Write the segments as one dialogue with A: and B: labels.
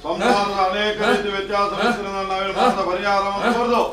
A: ಸಂಸಾರದ ಅನೇಕ ರೀತಿ ವ್ಯತ್ಯಾಸ ಪರಿಹಾರವನ್ನು ಕೋರಿದು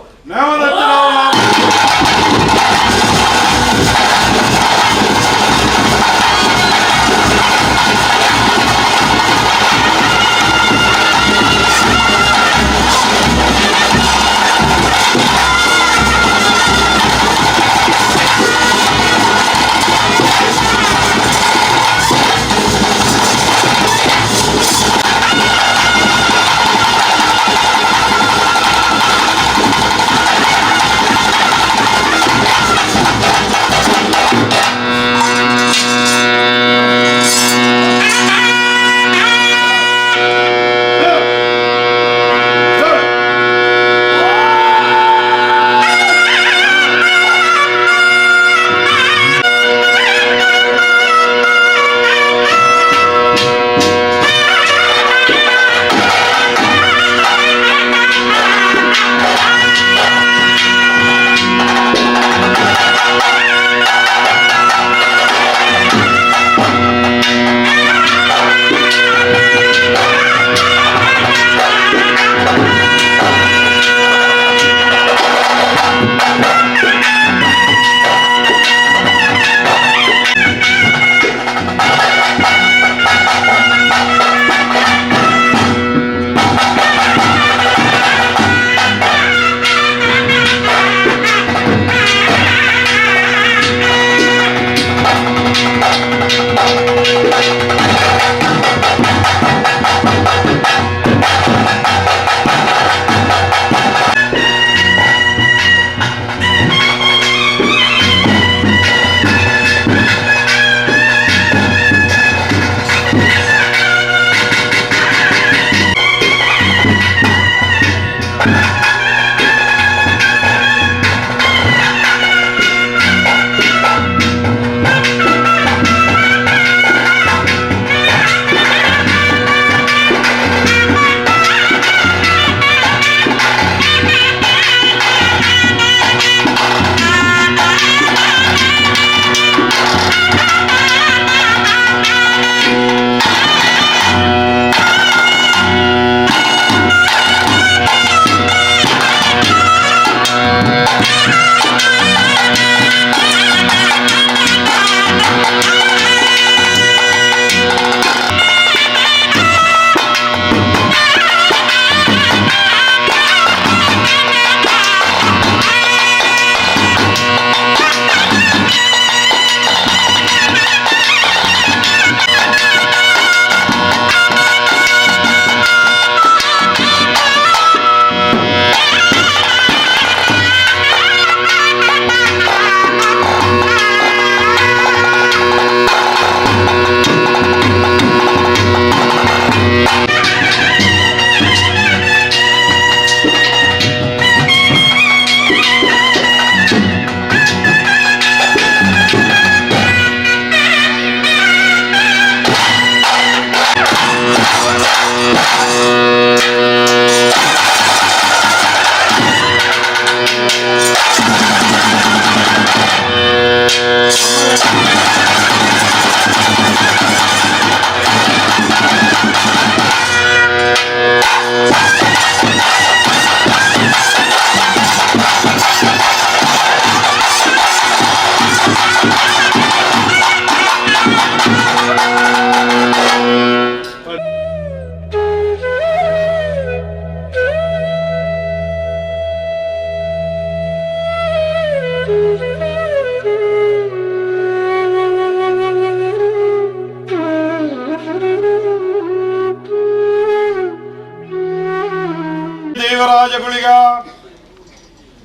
A: ದೇವರಾಜ ಗುಳಿಗ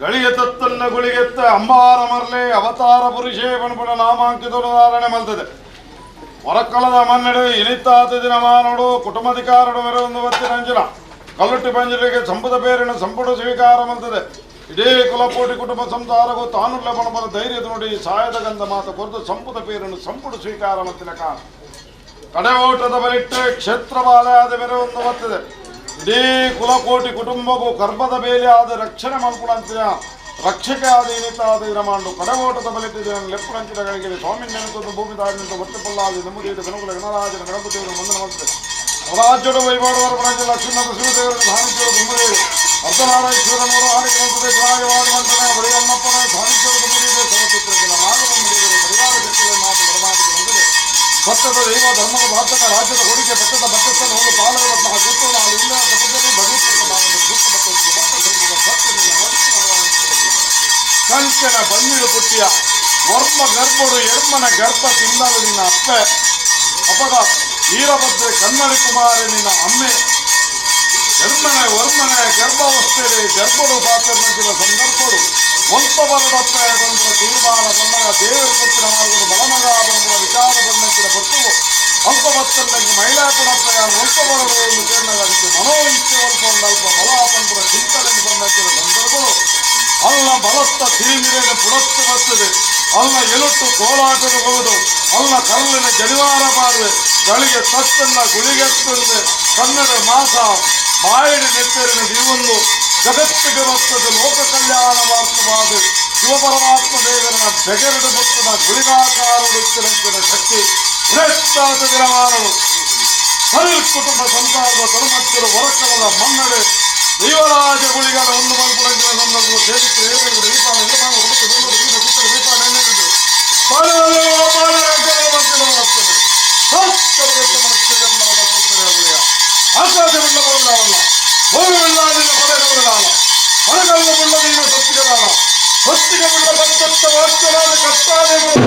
A: ಗಳಿಗೆ ತತ್ತನ್ನ ಗುಳಿಗೆತ್ತ ಅಂಬಾರ ಮರ್ಲೆ ಅವತಾರ ಪುರುಷೇ ಪಣಪಣ ನಾಮಾಂಕಿತೋದಾರಣೆ ಮಲ್ತದೆ. ಹೊರಕಳದ ಮನ್ನಡು ಇನಿತಾತ ದಿನ ಮಾನೋಡು ಕುಟುಂಬಾಧಿಕಾರಡು ಮೆರವೊಂದು ಬತ್ತಿನ ಕಲ್ಲುಟ್ಟಿ ಪಂಜರಿಗೆ ಸಂಪುದ ಪೇರಿನ ಸಂಪುಟ ಸ್ವೀಕಾರ ಮಲ್ತದೆ. ಇಡೀ ಕುಲಕೋಟಿ ಕುಟುಂಬ ಸಂಸಾರಗೂ ತಾನುಳ್ಳ ಪಣಪನ ಧೈರ್ಯದ ನೋಡಿ ಸಾಯದ ಗಂಧ ಮಾತ ಕೊರದು ಸಂಪುದ ಪೇರನ್ನು ಸಂಪುಟ ಸ್ವೀಕಾರ ಮತ್ತಿನ ಕಾಣ ಕಡೆ ಓಟದ ಬಲಿಟ್ಟೆ ಕ್ಷೇತ್ರವಾದ ಮೆರವೊಂದು ಬತ್ತದೆ. ಇಡೀ ಕುಲಕೋಟಿ ಕುಟುಂಬಕ್ಕೂ ಗರ್ಭದ ಬೇಲಿ ಆದ ರಕ್ಷಣೆ ಮಲ್ಪುಣಂತಿನ ರಕ್ಷಕ ಆದ ಇನಿತಾದ ಇರಮಾಂಡು ಕಡಗೋಟದ ಬಲಿಟ್ಟಿದ ಲೆಪ್ಪುಣಂಚಿನಗಳಿಗೆ ಸ್ವಾಮಿ ನೆನತೊಂದು ಭೂಮಿ ದಾರಿನಿಂದ ಹೊಟ್ಟೆಪಲ್ಲಾದ ನೆಮ್ಮದಿಯಿದ ಗಣಕುಲ ಗಣರಾಜನ ಗಣಪತಿಯವರು ವಂದನೆ ಮಾಡ್ತದೆ. ರಾಜ್ಯದ ವಹಿವಾಡುವರ ಪಣಂಚ ಲಕ್ಷ್ಮೀನಾಥ ಶಿವದೇವರ ಸಾನ್ನಿಧ್ಯವರು ತುಂಬುದೇವಿ ಅರ್ಧನಾರಾಯೇಶ್ವರನವರು ಆಡಿಕೆ ರಾಜವಾದ ಮಂಟನೆ ಬಡಿಯಮ್ಮಪ್ಪನ ಸಾನ್ನಿಧ್ಯವರು ತುಂಬುದೇವೆ ಸಮಚಿತ್ರಗಳ ನಾಗಬೊಮ್ಮದೇವರು ಪರಿವಾರ ಶಕ್ತಿಗಳ ಮಾತು ಬರಮಾತಿಗೆ ಬಂದಿದೆ. ಸತ್ಯದ ದೈವ ಧರ್ಮದ ಭಾರತದ ರಾಜ್ಯದ ಕೊಡುಗೆ ಪಟ್ಟದ ಭಕ್ತಸ್ಥನ ಒಂದು ಪಾಲಕ ಗುರುತು ನಾವು ಇಲ್ಲ ತಪದಲ್ಲಿ ಕಂಚನ ಬನ್ನಿಡು ಪುಟ್ಟಿಯ ವರ್ಮ ಗರ್ಭಡು ಎರ್ಮನ ಗರ್ಭ ತಿಂದಲು ನಿನ್ನ ಅಪ್ಪೆ ಅಪಗ ವೀರಭದ್ರೆ ಕನ್ನಡಿ ಕುಮಾರಿ ನಿನ್ನ ಅಮ್ಮೆ ಎರ್ಮನೆ ವರ್ಮನೆ ಗರ್ಭಾವಸ್ಥೆಯಲ್ಲಿ ಗರ್ಭಡು ಪಾತ್ರ ಸಂದರ್ಭಡು ಒಲ್ಪ ಬರಡಪ್ಪೆ ಬಂದ ತೀರ್ಮಾನ ಬಂದಾಗ ದೇವರ ಪುತ್ರ ಮಾರ್ಗದ ಬಲಮಗ ಬಂದ ವಿಚಾರ ಬಂದಂತಿನ ಬರ್ತವು ಅಲ್ಪ ಬತ್ತಂದಂಗೆ ಮಹಿಳಾ ಕುಣಪ್ಪಯ್ಯ ಒಲ್ಪ ಬರಡು ಎಂದು ಕೇಳಿದಾಗ ಮನೋ ಇಚ್ಛೆ ಒಲ್ಪ ಒಂದಲ್ಪ ಬಲ ಬಂದ ಚಿಂತನೆ ಬಂದಂತಿನ ಸಂದರ್ಭಗಳು ಅಲ್ಲ ಬಲತ್ತ ತಿರಿಮಿರೆನ ಪುಡತ್ತು ಬರ್ತದೆ ಅಲ್ಲ ಎಲುಟ್ಟು ಕೋಲಾಟದ ಅಲ್ಲ ಕಲ್ಲಿನ ಜಡಿವಾರ ಮಾಡುವೆ ಗಳಿಗೆ ತತ್ತನ್ನ ಗುಳಿಗೆತ್ತಂದೆ ಕನ್ನಡ ಮಾಸ ಬಾಯಿಡಿ ನೆತ್ತರಿನ ದೀವೊಂದು ಜಗತ್ತಿಗೆ ಬರ್ತದೆ ಲೋಕ ಕಲ್ಯಾಣ ವಾರ್ತವಾದ ಶಿವಪರಮಾತ್ಮ ದೇವರನ ಬೆಗರಡು ಭಕ್ತನ ಗುಳಿಗಾಕಾರಡುತ್ತಿರಂತಿನ ಶಕ್ತಿ ಶ್ರೇಷ್ಠಾದ ದಿನಮಾನವು ಸರಿಲ್ ಕುಟುಂಬ ಸಂಸಾರದ ತರುಮತ್ತಿರ ಹೊರಕಲದ ಮನ್ನಡೆ ದೇವರಾಜ ಗುಳಿಗಳ ಒಂದು ಮಲ್ಪುರಂಗಿನ ಸಂದರ್ಭ ಸೇರಿಸಿ ದೀಪ ನಿರ್ಮಾಣ ಹುಡುಕು ದೀಪ ಸುತ್ತ ದೀಪ ನೆನೆದು ಆಕಾಶವುಳ್ಳವಲ್ಲ ಭೂಮಿಯುಳ್ಳ ಪಡೆಗವಲ್ಲ ಪಡೆಗಲ್ಲವುಳ್ಳ ನೀನು ಸತ್ತಿಗಲಾಲ ಸತ್ತಿಗವುಳ್ಳ ಭಕ್ತ ವಾಸ್ತವಾದ ಕರ್ತಾದೇವರು.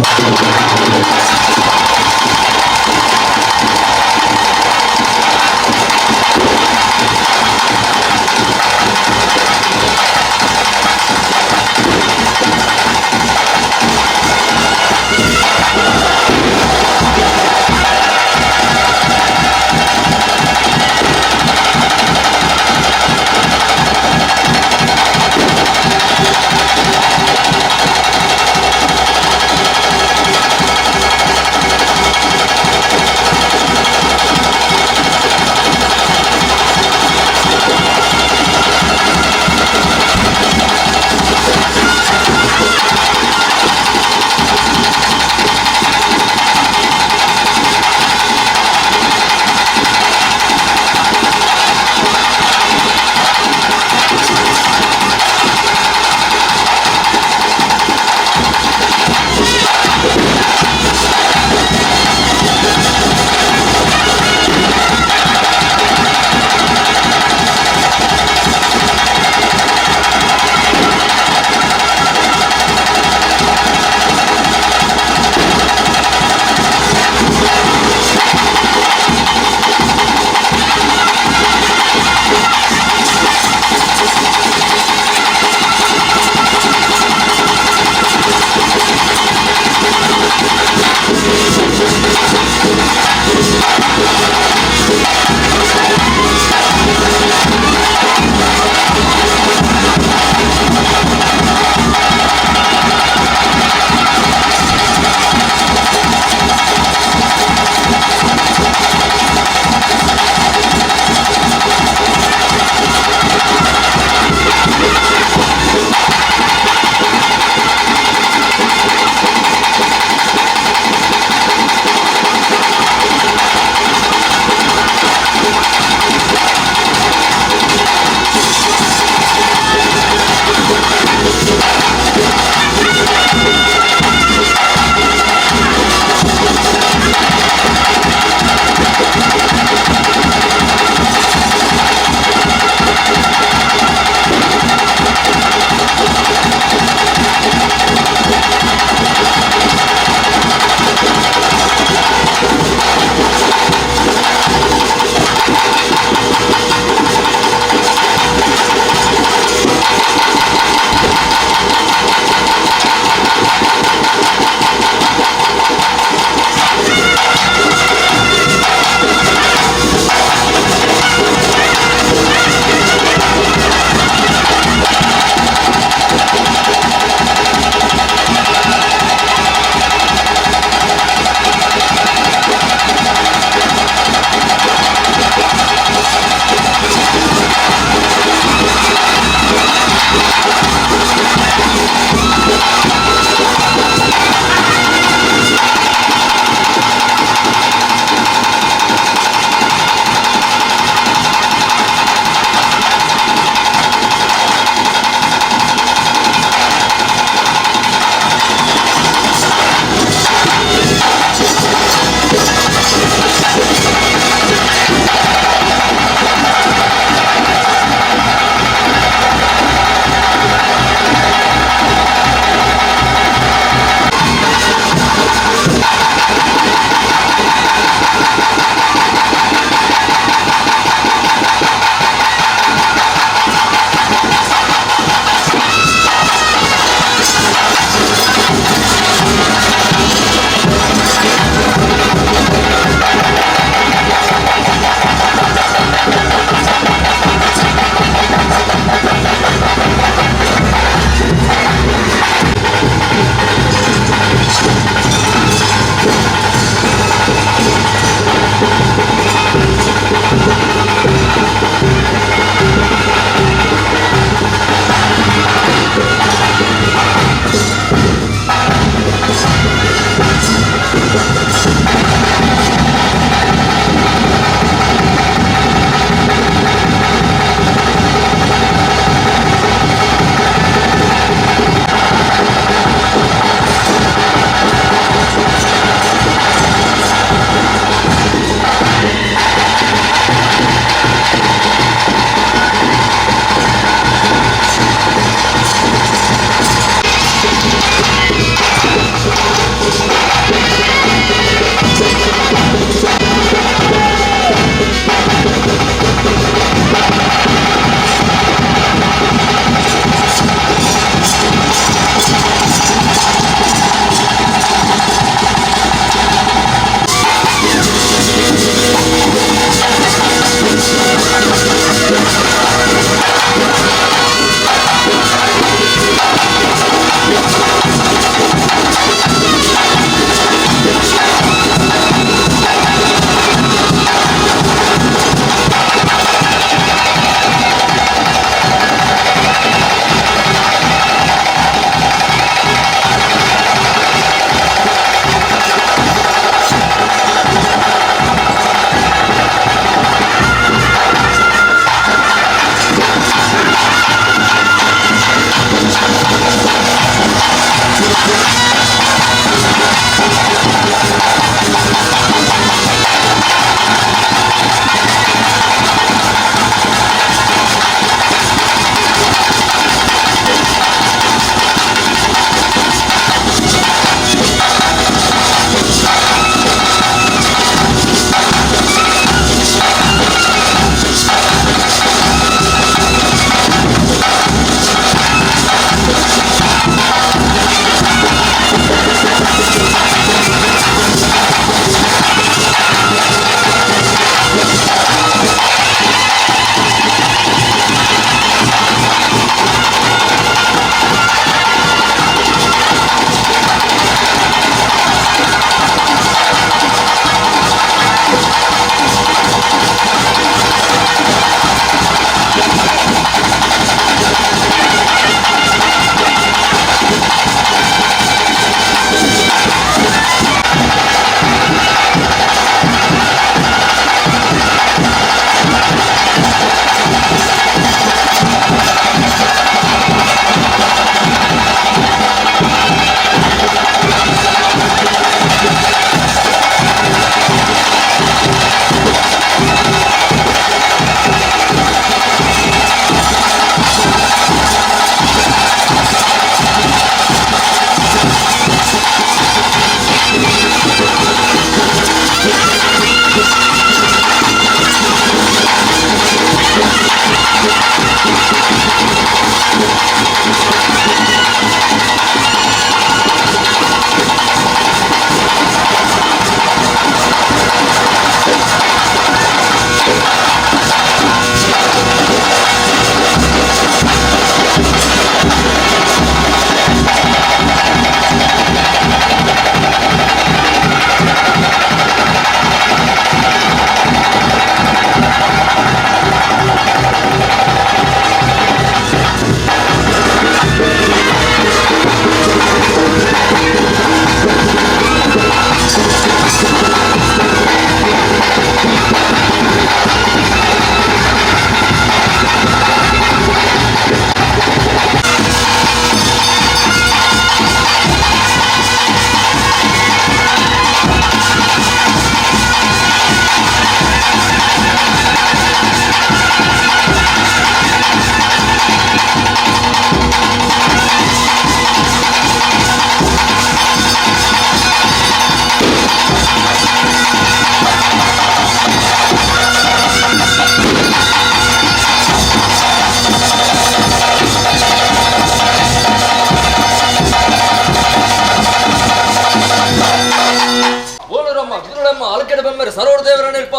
B: ನಾಗಬೆಮ್ಮರ ಸರೋವರ ದೇವರ ನಿಲ್ಪ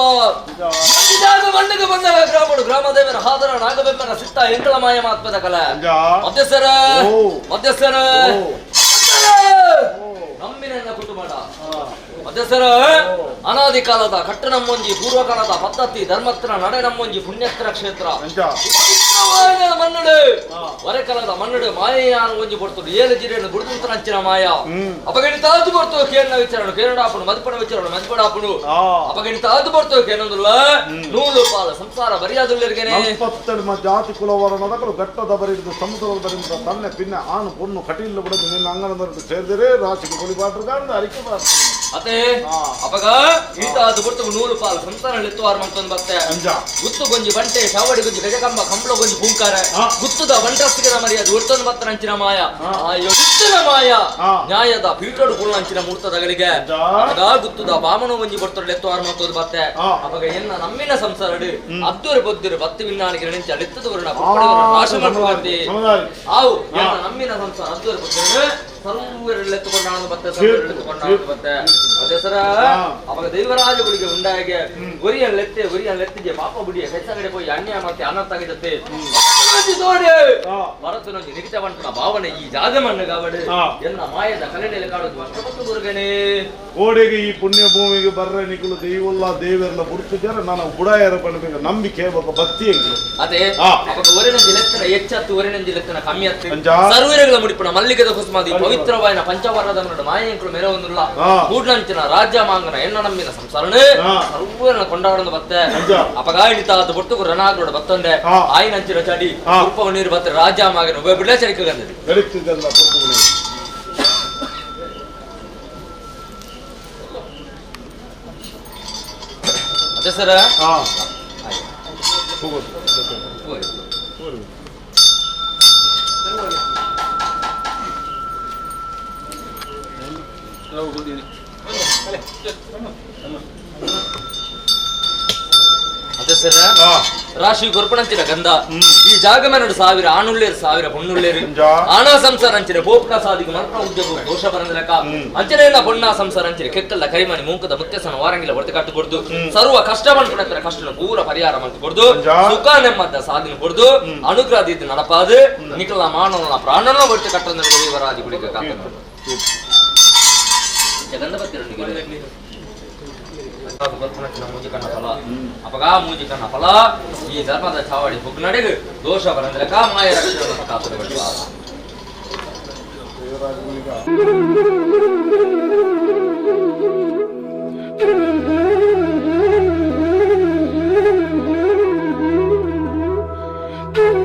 B: ಮಣ್ಣಿಗೆ ಬಂದ ಗ್ರಾಮಡು ಗ್ರಾಮ ದೇವರ ಹಾದರ ನಾಗಬೆಮ್ಮರ ಸಿತ್ತ ಎಂಕಳ ಮಾಯ ಮಾತ್ಮದ ಕಲೆ
A: ಅಂಜ.
B: ಮಧ್ಯಸ್ಥರ
A: ಓ.
B: ಮಧ್ಯಸ್ಥರ
A: ಓ.
B: ನಮ್ಮಿನ ಕುಟುಂಬ ಮಧ್ಯಸ್ಥರ ಅನಾದಿ ಕಾಲದ ಕಟ್ಟ ನಮ್ಮೊಂಜಿ ಪೂರ್ವಕಾಲದ ಪದ್ಧತಿ ಧರ್ಮತ್ರ ನಡೆ ನಮ್ಮೊಂಜಿ ಪುಣ್ಯತ್ರ ಕ್ಷೇತ್ರ
A: ಅಂಜ.
B: ಪವಿತ್ರವಾದ ಮನ್ನಡು ವರೆಕಲದ ಮನ್ನಡು ಮಾಯೆಯಾನು ಒಂಜಿ ಪೊರ್ತುಡು ಏಳು ಜಿರೆಯನ್ನು ಗುಡುದುಂತನ ಅಂಚಿನ ಮಾಯ ಅಪಗಣಿತ ಅದು ಪೊರ್ತು ಕೇರಳ ವಿಚಾರಣು ಕೇರಳಾಪುಣು ಮದುಪಣ ವಿಚಾರಣು ಮದುಪಣಾಪುಣು
A: ಆ.
B: ಅಪಗಣಿತ ಅದು ಪೊರ್ತು ಕೇನೊಂದುಲ್ಲ ನೂಲು ಪಾಲ ಸಂಸಾರ ಬರಿಯಾದುಲ್ಲರಿಗೆನೆ
A: ನಲ್ಪತ್ತೆಡ್ಮ ಜಾತಿ ಕುಲವರ್ಣದಕಲು ಘಟ್ಟದ ಬರಿದು ಸಮುದ್ರದ ಬರಿದ ತನ್ನೆ ಪಿನ್ನೆ ಆನು ಪೊಣ್ಣು ಕಟೀಲು ಬಿಡದು ನಿನ್ನ ಅಂಗನದರಡು ಸೇರಿದರೆ ರಾಶಿಗೆ ಬಲಿಪಾಟ್ರು ಕಾಣದ ಅರಿಕೆ ಬಾರ್ತನೆ
B: ಅತೆ
A: ಆ.
B: ಅಪಗ ಈತ ಅದು ಪೊರ್ತು ನೂಲು ಪಾಲ ಸಂಸಾರ ಲೆತ್ತುವಾರ ಮಂತೊಂದು ಬತ್ತೆ
A: ಅಂಜ.
B: ಗುತ್ತು ಗೊಂಜಿ ಬಂಟೆ ಚಾವಡಿ ಗೊಂಜಿ ಗಜಕಂಬ ಕಂಬಳ ಗೊಂಜಿ ಪೂಂಕಾರ
A: ಆ.
B: ಗುತ್ತುದ ಬಂಟಸ್ತಿಗದ ಮರ್ಯಾದೆ ಒರ್ತೊಂದು ಬತ್ತನ ಅಂಚಿನ ಮಾಯ ಆ ಎಡುತ್ತಿನ ಮಾಯ
A: ಆ.
B: ನ್ಯಾಯದ ಪೀಠೋಡು ಕುಳ್ಳ ಅಂಚಿನ ಮೂರ್ತದಗಳಿಗೆ
A: ಅಂಜ.
B: ಅಪಗ ಗುತ್ತುದ ಬಾಮಣ ಒಂಜಿ ಬರ್ತೊಡು ಎತ್ತುವಾರ ಮಂತೊಂದು ಬತ್ತೆ
A: ಆ.
B: ಅಪಗ ಎನ್ನ ನಮ್ಮಿನ ಸಂಸಾರಡು ಅದ್ದೂರು ಬೊದ್ದಿರು ಬತ್ತಿ ವಿನ್ನಾಣಿಗೆ ನೆಂಚ ಲೆತ್ತದ ವರುಣ
A: ಆ,
B: ರಾಶಿ ಮಾಡ್ತಿ
A: ಸಮುದಾಯ.
B: ಆವು ಎನ್ನ ನಮ್ಮಿನ ಸಂಸಾರ ಅದ್ದೂರು ಬೊದ್ದಿರು ಸರ್ವರೆಲ್ಲೆತ್ತುಕೊಂಡಾಣು ಬತ್ತೆ ಸರ್ವರೆಲ್ಲೆತ್ತುಕೊಂಡಾಣು ಬತ್ತೆ ಅದೇ ಸರ
A: ಆ.
B: ಅವಾಗ ದೈವರಾಜಗಳಿಗೆ ಉಂಡಾಗೆ ಒರಿಯನ್ ಲೆತ್ತೆ ಒರಿಯನ್ ಲೆತ್ತಿಗೆ ಪಾಪ ಬುಡಿಯ ಕೈಸಗಡೆ ಪೋಯಿ ಅನ್ಯಾಯ ಮತ್ತೆ ಅನರ್ಥಾಗಿದ್ದತ್ತೆ
A: ಆ.
B: ಭರತನೊಂದು ನಿಗಿತ ಬಂಟನ ಭಾವನೆ ಈ ಜಾಗ ಮಣ್ಣು
A: ಆ.
B: ಎನ್ನ ಮಾಯದ ಕಲೆನೆಲೆ ಕಾಡುದು ಅಷ್ಟಪತ್ತು ದುರ್ಗನೆ
A: ಕೋಡೆಗೆ ಈ ಪುಣ್ಯ ಭೂಮಿಗೆ ಬರ್ರೆ ನಿಕುಲು ದೈವಲ್ಲ ದೇವೆರ್ಲ ಬುಡ್ತಿದ್ದಾರೆ ನಾನು ಬುಡಾಯರ ಪಣಬೇಕು ನಂಬಿಕೆ ಒಬ್ಬ ಭಕ್ತಿ ಎಂಗ್ಲು.
B: ಅದೇ
A: ಆ.
B: ಅವಾಗ ಒರೆನಂಜಿ ಲೆತ್ತನ ಹೆಚ್ಚತ್ತು ಒರೆನಂಜಿ ಲೆತ್ತನ ಕಮ್ಮಿ ಅತ್ತು
A: ಅಂಜ.
B: ಸರ್ವೀರಗಳ ಮುಡಿಪುಣ ಮಲ್ಲಿಗೆದ ಕುಸುಮಾದಿ ಪವಿತ್ರವಾಯಿನ ಪಂಚವರ್ಣದ ಮಾಯಂಕುಳು ಮೆರವೊಂದುಲ್ಲ
A: ಆ.
B: ಕೂಡ್ಲಂಚಿನ ರಾಜ್ಯ ಮಾಂಗನ ಎನ್ನ ನಮ್ಮಿನ ಸಂಸಾರನೆ
A: ಆ.
B: ಸರ್ವರನ್ನ ಕೊಂಡಾಡೊಂದು ಬತ್ತೆ
A: ಅಂಜ.
B: ಅಪಗಾಯಿಡಿತ ಬೊಟ್ಟುಗು ರಣಾಗೋಡ ಬತ್ತೊಂಡೆ
A: ಆ.
B: ಆಯಿನಂಚಿನ ಚಡಿ
A: ಆ.
B: ಉಪ್ಪ ನೀರು ಬತ್ತೆ ರಾಜ್ಯ ಮಾಗನ ಉಭಯ ಬಿಡ್ಲೆ ಚರಿಕೆ
A: ಬೆಳಗ್ತಿದ್ದಲ್ಲ ಪುರ್ಪುಗುಣಿ.
B: ಅದೇ ಸರ
A: ಆ. ಹೋಗೋದು. ಹೋಗೋದು.
B: ಅದೇ ಸರ
A: ಆ.
B: ರಾಶಿ ಗೊರ್ಪಣಂಚಿನ ಗಂಧ ಈ ಜಾಗ ಮೇನಡು ಸಾವಿರ ಆಣುಳ್ಳೇರು ಸಾವಿರ ಪೊಣ್ಣುಳ್ಳೇರು
A: ಅಂಜ.
B: ಆಣ ಸಂಸಾರ ಅಂಚಿನ ಬೋಪ್ನ ಸಾದಿಗೆ ಮರ್ಪಣ ಉದ್ಯೋಗ ದೋಷ ಬರಂದಲಕ ಅಂಚನೆಲ್ಲ ಪೊಣ್ಣ ಸಂಸಾರ ಅಂಚಿನ ಕೆಕ್ಕಲ್ಲ ಕೈಮಣಿ ಮೂಕದ ಮುತ್ತೆಸನ ವಾರಂಗಿಲ್ಲ ಹೊರತು ಕಟ್ಟು ಕೊಡ್ದು ಸರ್ವ ಕಷ್ಟ ಪಡ್ತಾರೆ ಕಷ್ಟನ ಪೂರ ಪರಿಹಾರ ಮಂತು ಕೊಡ್ದು
A: ಅಂಜ.
B: ಸುಖ ನೆಮ್ಮದ ಸಾಧನೆ ಕೊಡ್ದು ಅನುಗ್ರಹ ದೀದ್ ನಡಪಾದು ನಿಖಲ ಮಾನವನ ಪ್ರಾಣನ ಹೊರತು ಕಟ್ಟಂದ್ರೆ ದೇವರಾದಿ ಗುಳಿಗೆ ಕಾತನ ಮೂಜಿ ಕಣ್ಣ ಫಲ ಅಪಗ ಮೂಜಿ ಕಣ್ಣ ಫಲ ಈ ಧರ್ಮದ ಚಾವಡಿ ಹುಗ್ನಡೆಗೆ ದೋಷ ಬರಂದ್ರಕ ಮಾಯ ರಕ್ಷಣೆ ಕಾತುರ
A: ದೇವರಾಜ ಗುಳಿಗ.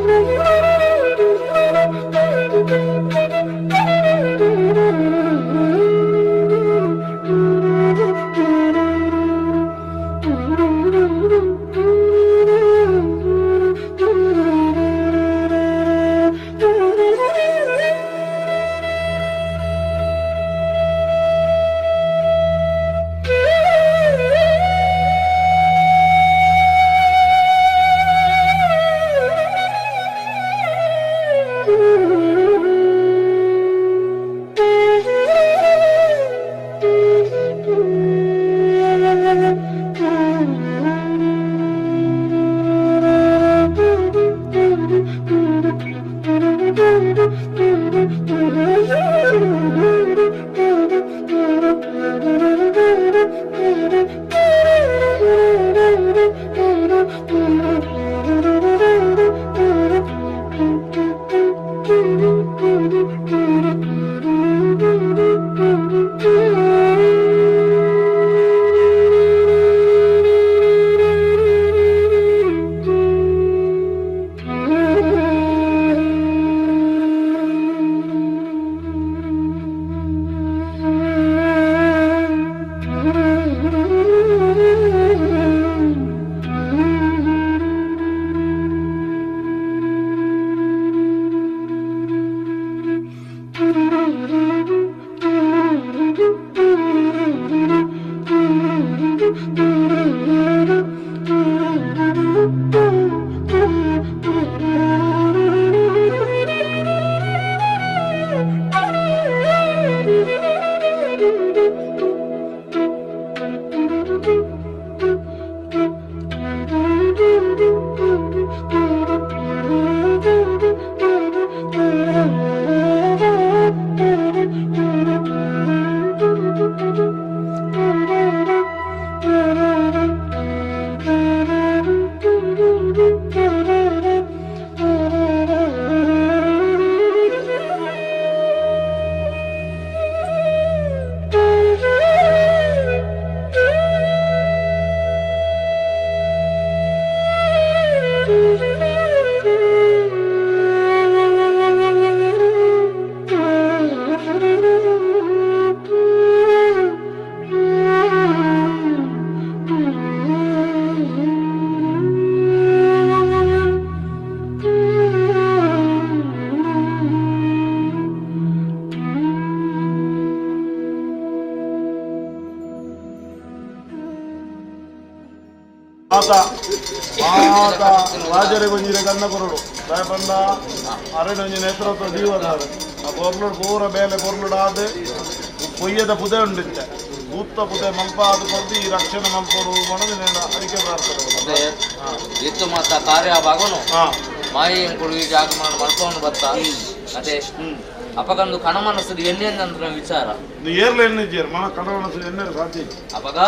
C: Thank you.
A: ಆತ ಆತ ರಾಜರೇ ಒಂಜಿರೆ ಗಂಧ ಕೊರಡು ದಾಯಪಂಡ ಅರಣ್ಯ ಒಂಜಿ ನೇತೃತ್ವ ಜೀವನ ಆ ಪೊರ್ಲುಡು ಪೂರ ಬೇಲೆ ಪೊರ್ಲುಡು ಆದ್ ಪೊಯ್ಯದ ಪುದೆ ಉಂಡಿತ್ತೆ ಭೂತ ಪುದೆ ಮಲ್ಪ ಆದ್ ಕೊರ್ದು ಈ ರಕ್ಷಣೆ ಮಲ್ಪೊಡು ಪಂಡುದು ನೇನ ಅರಿಕೆ ಪ್ರಾರ್ಥನೆ.
B: ಇತ್ತು ಮಾತ ಕಾರ್ಯ ಭಾಗನು
A: ಹಾ
B: ಮಾಯಿ ಕೊಡು ಈ ಜಾಗಮನ ಮಲ್ಪವನು ಬತ್ತ ಅದೇ ಅಪಗಂದು ಕಣ ಮನಸ್ಸು ಎಣ್ಣೆ ಅಂತ ವಿಚಾರ.
A: ಏರ್ಲ ಎಣ್ಣಿದ್ದೀರ್ ಮನ ಕಣ ಮನಸ್ಸು ಎಣ್ಣೆ ಸಾಧ್ಯ.
B: ಅಪಗ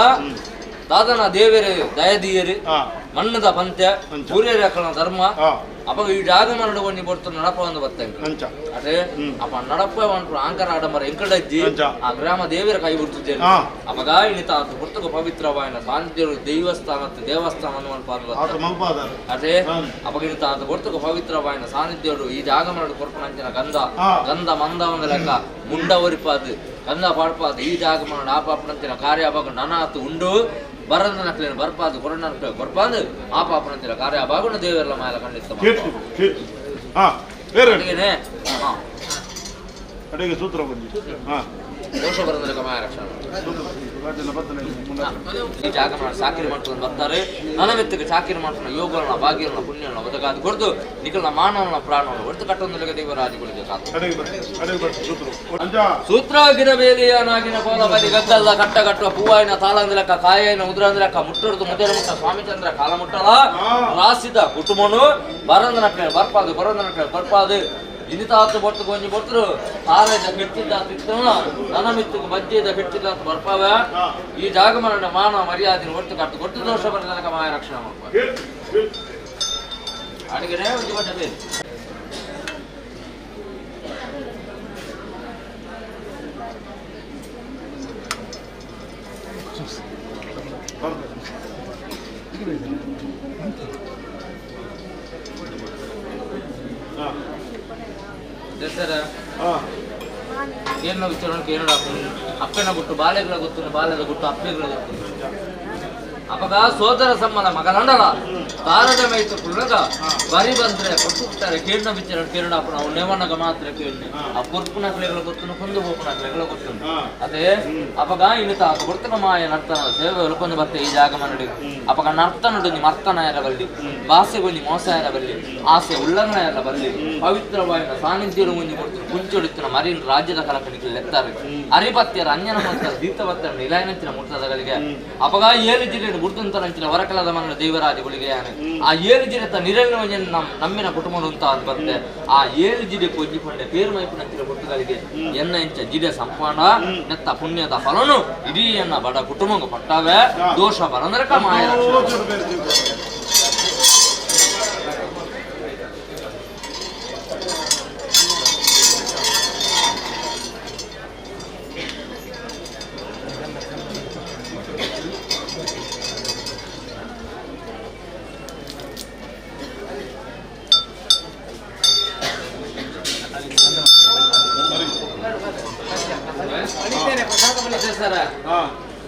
B: ದಾದನ ದೇವೇರು ದಯದೀಯರು ಮಣ್ಣದ ಪಂತ್ಯ ಸೂರ್ಯರ ಧರ್ಮ ಅಪಗ ಈ ಜಾಗಮನಡು ಒಂಜಿ ಬೊರ್ತು ನಡಪ ಒಂದು ಬತ್ತ ಅದೇ ಅಪ ನಡಪ ಒಂದು ಆಂಕರ ಆಡಂಬರ ಎಂಕಡಜ್ಜಿ ಆ ಗ್ರಾಮ ದೇವರ ಕೈ ಬಿಡ್ತಿದ್ದೇನೆ. ಅಪಗ ಇನಿತ ಬೊರ್ತುಗ ಪವಿತ್ರವಾಯಿನ ಸಾನ್ನಿಧ್ಯ ದೇವಸ್ಥಾನ ದೇವಸ್ಥಾನ ಅದೇ ಅಪಗ ಇನಿತ ಬೊರ್ತುಗ ಪವಿತ್ರವಾಯಿನ ಸಾನ್ನಿಧ್ಯರು ಈ ಜಾಗಮನಡು ಕೊರ್ಪಣಂಚಿನ ಗಂಧ ಗಂಧ ಮಂದ ಒಂದು ಲೆಕ್ಕ ಮುಂಡ ಒರಿಪಾದು ಗಂಧ ಪಾಡ್ಪಾದು ಈ ಜಾಗಮನಡು ಆಪಾಪನಂಚಿನ ಕಾರ್ಯ ಅವಾಗ ನನಾತು ಉಂಡು ಬರದ ನಕ್ಲೇನು ಬರ್ಪಾದು ಕೊರೋನಾ ಕೊರ್ಪಾದು ಆ ಪಾಪನಂತಿರ ಕಾರ್ಯ ಬಾಗುಣ ದೇವರೆಲ್ಲ ಮಾಯಲ ಖಂಡಿತ.
A: ಅಡಿಗೆ ಸೂತ್ರ ಬಂದಿ
B: ದೋಷ ಬರಂದ್ರೆ ಮಾಯ ರಕ್ಷಣೆ ಈ ಜಾಗ ಚಾಕಿರಿ ಮಾಡ್ಕೊಂಡು ಬರ್ತಾರೆ. ನನಮೆತ್ತಿಗೆ ಚಾಕಿರಿ ಮಾಡ್ಕೊಂಡು ಯೋಗಗಳನ್ನ ಭಾಗ್ಯಗಳನ್ನ ಪುಣ್ಯಗಳನ್ನ ಒದಗಾದು ಕೊಡ್ದು ನಿಖಲ್ನ ಮಾನವನ ಪ್ರಾಣವನ್ನು ಹೊರತು ಕಟ್ಟೊಂದು ದೇವರಾಜಗಳಿಗೆ ಸೂತ್ರ ಗಿರಬೇಲಿಯ ನಾಗಿನ ಕೋಲ ಬಲಿ ಗದ್ದಲ್ಲ ಕಟ್ಟ ಕಟ್ಟುವ ಪೂವಾಯಿನ ತಾಳಂದಿಲಕ್ಕ ಕಾಯಿನ ಉದ್ರಂದಿಲಕ್ಕ ಮುಟ್ಟುಡ್ದು ಮುದ್ದೆರ ಮುಟ್ಟ ಸ್ವಾಮಿಚಂದ್ರ ಕಾಲ ಮುಟ್ಟಲ ರಾಸಿದ ಕುಟುಂಬನು ಬರಂದನ ಬರ್ಪಾದು ಬರಂದನ ಬರ್ಪಾದು ಇನಿತಾತು ಬೊಟ್ಟು ಗೊಂಜಿ ಬೊಟ್ಟರು ತಾರೇದ ಕೆಟ್ಟಿದ್ದ ತಿತ್ತನ ನನಮಿತ್ತುಗು ಮಧ್ಯದ ಕೆಟ್ಟಿದ್ದ ಬರ್ಪಾವ ಈ ಜಾಗಮರಣ ಮಾನವ ಮರ್ಯಾದೆ ಒಟ್ಟು ಕಟ್ಟು ಕೊಟ್ಟು ದೋಷ ಬರದನಕ ಮಾಯ ರಕ್ಷಣೆ ಮಾಡ್ಪ ಅಡಿಗೆ ಒಂದು ಬಟ್ಟೆ ಬೇರೆ. ಸರ್ ಏನು ವಿಚಾರಣೆ ಏನು ಅಪ್ಪನ ಗುಟ್ಟು ಬಾಲೆಗಳ ಗೊತ್ತು ಬಾಲ್ಯದ ಗುಟ್ಟು ಅಪ್ಪೆಗಳ ಗೊತ್ತು. ಅಪಗ ಸೋದರ ಸಮ್ಮನ ಮಗನಂಡಲ ತಾರದ ಮೈತು ಕುಳ್ಳಗ ಬರಿ ಬಂದ್ರೆ ಕೊಟ್ಟುತ್ತಾರೆ ಕೇಳಿನ ವಿಚಾರ ಕೇರಳ ಅಪ್ಪನ ಅವ್ನು ನೇವಣ್ಣಗ ಮಾತ್ರ ಕೇಳಿ ಆ ಪೊರ್ಪುನ ಕ್ಲೆಗಳ ಗೊತ್ತು ಕುಂದು ಬೋಪುನ ಕ್ಲೆಗಳ ಗೊತ್ತು. ಅದೇ ಅಪಗ ಇನ್ನು ತಾತ ಕೊಡ್ತನ ಮಾಯ ನರ್ತನ ಸೇವೆ ಒಲ್ಕೊಂಡು ಬರ್ತೆ ಈ ಜಾಗ ಮನಡಿ ಅಪಗ ನರ್ತನಡು ಮರ್ತನ ಎರ ಬಲ್ಲಿ ಭಾಷೆ ಗೊಂಜಿ ಮೋಸ ಎರ ಬಲ್ಲಿ ಆಸೆ ಉಲ್ಲಂಘನೆ ಎರ ಬಲ್ಲಿ ಪವಿತ್ರವಾಯಿನ ಸಾನ್ನಿಧ್ಯ ಒಂಜಿ ಕೊಡ್ತು ಕುಂಚೊಡಿತ್ತಿನ ಮರಿನ್ ರಾಜ್ಯದ ಕಲಕಣಿಗೆ ಲೆತ್ತಾರೆ ಅರಿಪತ್ಯರ ಅಂಜನ ಮಂತ್ರ ದೀತಪತ್ಯರ ನಿಲಯನಂಚಿನ ಮುಟ್ಟದಗಳಿಗೆ ಅಪಗ ಏಳು ಜಿಲ್ಲೆ ಗುರ್ತಂತರಂಚಿನ ಹೊರಕಲದ ಮನ ದೇವರಾಜಗಳಿಗೆ ಆ ಏಳು ಜಿಲ್ಲೆ ನಿರಳಿನ ನಮ್ಮಿನ ಕುಟುಂಬ ಅಂತ ಅದು ಬರುತ್ತೆ. ಆ ಏಳು ಜಿಲ್ಲೆ ಕೊಜ್ಜಿ ಪಂಡೆ ಪೇರು ಮೈಪುನಂಚಿನ ಕೊಟ್ಟುಗಳಿಗೆ ಎನ್ನ ಇಂಚ ಜಿಡೆ ಸಂಪಾಣ ನೆತ್ತ ಪುಣ್ಯದ ಫಲನು ಇಡೀ ಎನ್ನ ಬಡ ಕುಟುಂಬ ಪಟ್ಟಾವೆ ದೋಷ ಬರಂದ್ರೆ ಮಾಯ.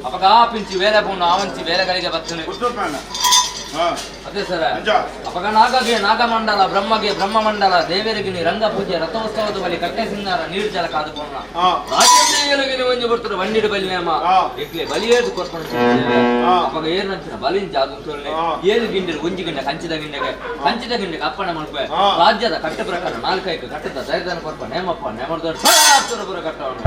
B: ಅಪಗ ಪಿಂಚಿ ಬೇರೆ ಪುಣ್ಣ ಆವಂಚಿ ಬೇರೆ ಕಡೆಗೆ ಬರ್ತೇನೆ. ಅದೇ ಸರ್ ಅಪಗ ನಾಗಗೆ ನಾಗಮಂಡಲ ಬ್ರಹ್ಮಗೆ ಬ್ರಹ್ಮಮಂಡಲ ದೇವರಿಗೆ ರಂಗ ಪೂಜೆ ರಥೋತ್ಸವದ ಬಲಿ ಕಟ್ಟೆ ಸಿಂಗಾರ ನೀರು ಜಲ ಕಾದುಕೊಂಡ ರಾಜ್ಯಗೆ ಒಂಜಿ ಬರ್ತದೆ ಬಂಡಿಡು ಬಲಿ ನೇಮ ಎಕ್ಲೆ ಬಲಿಯೇದು ಕೊರ್ಕೊಂಡು ಅಪಗ ಏರ್ನಂಚಿನ ಬಲಿನ್ ಜಾದು ಏಳು ಗಿಂಡಿರು ಒಂಜಿ ಗಿಂಡ ಕಂಚಿದ ಗಿಂಡೆಗೆ ಕಂಚಿದ ಗಿಂಡೆಗೆ ಅಪ್ಪಣೆ ಮಲ್ಪೆ ರಾಜ್ಯದ ಕಟ್ಟ ಪ್ರಕಾರ ನಾಲ್ಕೈಕು ಕಟ್ಟದ ದೈರ್ದನ ಕೊರ್ಪ ನೇಮಪ್ಪ ನೇಮದ ಪುರ ಕಟ್ಟವನು.